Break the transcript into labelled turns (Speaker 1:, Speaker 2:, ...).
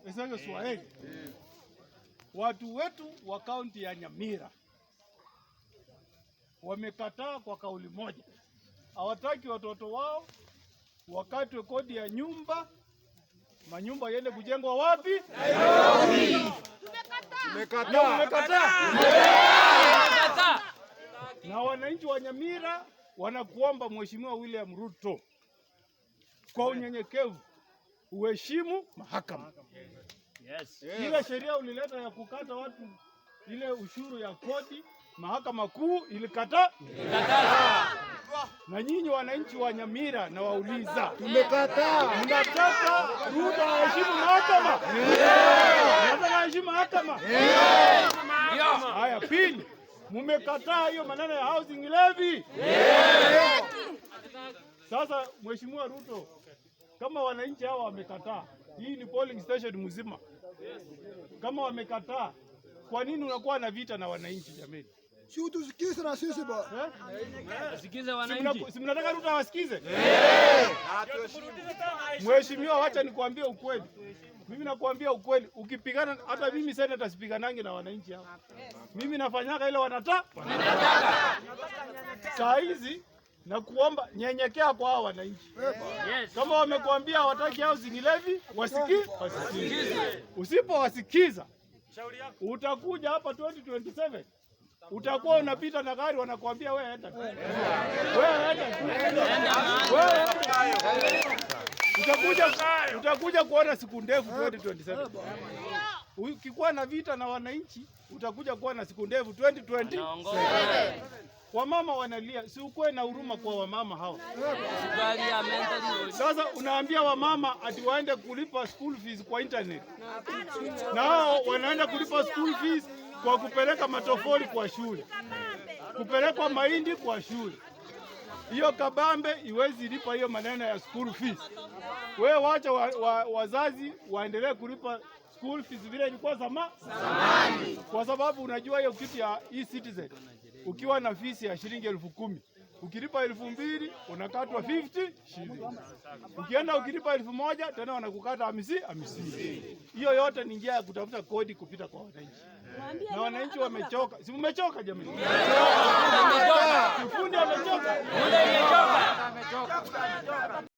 Speaker 1: Niseme Swahili. Watu wetu wa kaunti ya Nyamira wamekataa kwa kauli moja, hawataki watoto wao wakatwe kodi ya nyumba, manyumba yende kujengwa wapi? Nairobi. Tumekataa. Na wananchi wa Nyamira wanakuomba Mheshimiwa William Ruto kwa unyenyekevu uheshimu mahakama.
Speaker 2: Yes.
Speaker 1: Ile sheria ulileta ya kukata watu ile ushuru ya kodi, mahakama kuu ilikataa. Na nyinyi wananchi wa Nyamira nawauliza,
Speaker 3: Tumekataa.
Speaker 1: Mnataka Ruto aheshimu mahakama? Mnataka aheshimu mahakama? Haya, pili, mumekataa hiyo maneno ya housing levy. Sasa Mheshimiwa Ruto, kama wananchi hawa wamekataa, hii ni polling station mzima. Kama wamekataa, kwa nini unakuwa na vita na wananchi jameni?
Speaker 3: Si utusikize na sisi bwana.
Speaker 1: Eh?
Speaker 2: Sikize
Speaker 1: Si
Speaker 2: wananchi.
Speaker 1: si mnataka Ruto awasikize? Mheshimiwa, wacha nikuambie ukweli. Mimi nakuambia ukweli, ukipigana hata mimi senator sipiganangi na wananchi hao. Mimi nafanyaga ile wanataka. Saa hizi nakuomba nyenyekea kwa hao wananchi.
Speaker 2: Yes.
Speaker 1: Kama wamekuambia hawataki housing levy, wasikize. Usipowasikiza utakuja hapa 2027 utakuwa unapita na gari wanakuambia wewe enda tu. Wewe enda tu. Wewe enda. Utakuja kuona siku ndefu 2027. Ukikuwa na vita na wananchi utakuja kuwa na siku ndefu 2020.
Speaker 2: Anaongoza.
Speaker 1: Wamama wanalia, si ukuwe na huruma kwa wamama hao.
Speaker 2: Sukari ya mentally.
Speaker 1: Sasa unaambia wamama ati waende kulipa school fees kwa internet, na hao wanaenda kulipa school fees kwa kupeleka matofoli kwa shule, kupelekwa mahindi kwa shule. Hiyo kabambe iwezi lipa hiyo maneno ya school fees. Wewe wacha wazazi waendelee kulipa school fees vile ilikuwa zamani, kwa sababu unajua hiyo kitu ya e-Citizen, ukiwa na fees ya shilingi 10,000 ukilipa 2,000 unakatwa 50 shillings. Ukienda ukilipa 1,000 tena wanakukata 50 50. Hiyo yote ni njia ya kutafuta kodi kupita kwa wananchi, na wananchi wamechoka. Si mmechoka jamani? Si fundi amechoka?
Speaker 2: Imechoka.